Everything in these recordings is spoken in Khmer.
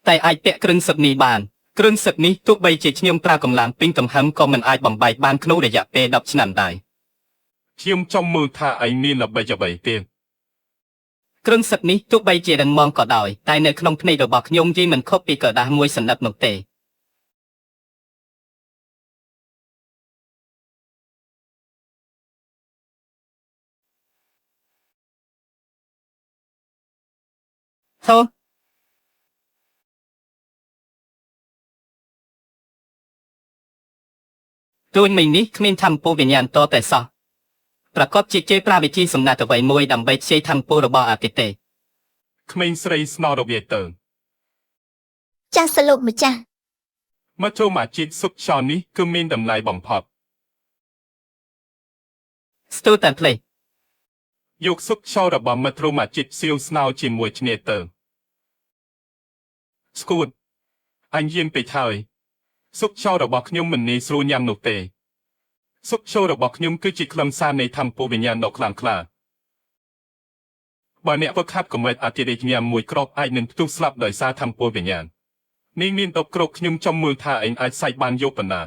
តែអាចពាក់គ្រឿងសឹកនេះបានគ្រឿងសឹកនេះទោះបីជាខ្ញុំប្រើកម្លាំងពេញទំហឹងក៏មិនអាចបំបែកបានក្នុងរយៈពេល10ឆ្នាំដែរ ខ្ញុំចង់មើលថាឯងមានល្បិចអ្វីទៀត គ្រឿងសឹកនេះទោះបីជារឹងមាំក៏ដោយតែនៅក្នុងភ្នែករបស់ខ្ញុំវាមិនខុសពីក្រដាសមួយសន្លឹកនោះទេហូទួញមិញនេះគ្មានធម្មពលវិញ្ញាណតតែសោះប្រកបជាជេរប្រាវិធីសំណាក់អ្វីមួយដើម្បីជេរធម្មពលរបស់អាទិទេ ក្មេងស្រីស្នររបៀទៅ ចាសលោកម្ចាស់ មកចូលមកជាតិសុកឆោនេះគឺមានតម្លៃបំផុត ស្ទូតែភ្លេច យកសុកឆោរបស់មិត្តរួមអាជីពសៀវស្នោជាមួយគ្នាទៅស្គួតអញយាមពេកហើយសុកឆោរបស់ខ្ញុំមិនងាយស្រួលញ៉ាំនោះទេសុកឆោរបស់ខ្ញុំគឺជាខ្លឹមសារនៃធម្មពលវិញ្ញាណដ៏ខ្លាំងក្លាបើអ្នកវឹកហាត់កម្រិតអតិរេកញ៉ាំមួយគ្រាប់អាចនឹងផ្ទុះស្លាប់ដោយសារធម្មពលវិញ្ញាណនេះមានដប់គ្រាប់ខ្ញុំចង់មើលថាឯងអាចសាច់បានយកប៉ុណ្ណា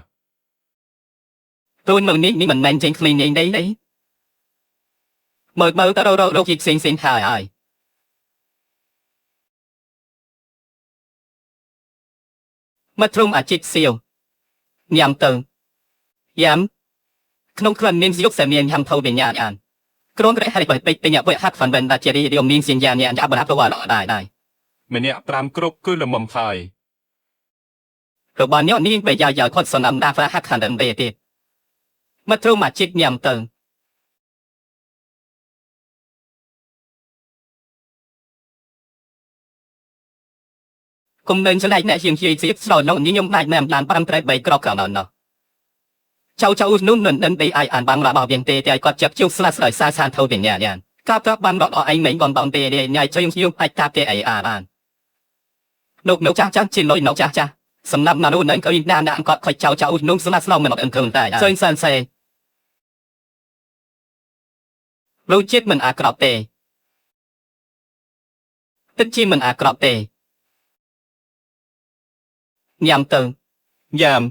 ទួញមកនេះនេះមិនមែនចេញក្លីងនេះទេមើលមើលទៅរករកជាផ្សេងផ្សេងហើយហើយមកទ្រុំអាជីពសៀវញ៉ាំទៅញ៉ាំក្នុងខ្លួនមានយុគសមានញ៉ាំថៅវិញ្ញាណអានក្រុងរះហើយបើពេកពេញវហាត់ហ្វាន់វិនដាជារីរៀមមានសញ្ញាញ៉ាំអាបរាប់ប្រវត្តិដែរដែរ ម្នាក់5គ្រាប់គឺល្មមហើយ របស់អ្នកនេះបែយ៉ាយ៉ាខត់សណាំដាហ្វាហាត់ខានដេទៀតមកទ្រុំអាជីពញ៉ាំទៅគុំនឹងឆ្នៃអ្នកជាងជាសៀបស្លោនោះញញឹមដាច់ណាំដាន5ត្រៃ3ក្រកកណណចៅចៅនោះនឹងនឹងដេអាយអានបាំងរបស់វិញទេតែគាត់ចាប់ជុះស្លាស្ដោយសារសានថៅវិញ្ញាណកាប់ត្រាប់បានរត់អឯងមិនបងបងទេញ៉ៃជើងខ្ញុំអាចតាទេអីអាបានលោកលោកចាស់ចាស់ជាលុយលោកចាស់ចាស់សម្រាប់ណានោះនឹងក៏ណាណាគាត់ខិចចៅចៅនោះស្លាស្លោមិនអត់អឹងតែជើងសានសេលោកជាតិមិនអាក្រក់ទេទឹកជាមិនអាក្រក់ទេញ៉ាំទៅ ញ៉ាំ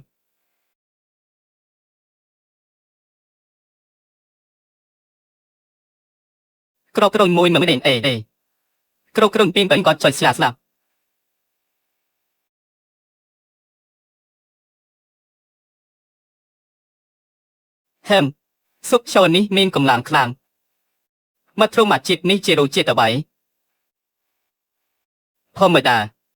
ក្រកក្រុងមួយមិនមែនអេទេក្រកក្រុងពីរគាត់ចុចស្លាស្លាប់ហឹមសុកឈរនេះមានកម្លាំងខ្លាំងមកទ្រុំអាជីពនេះជារសជាតិអ្វីធម្មតា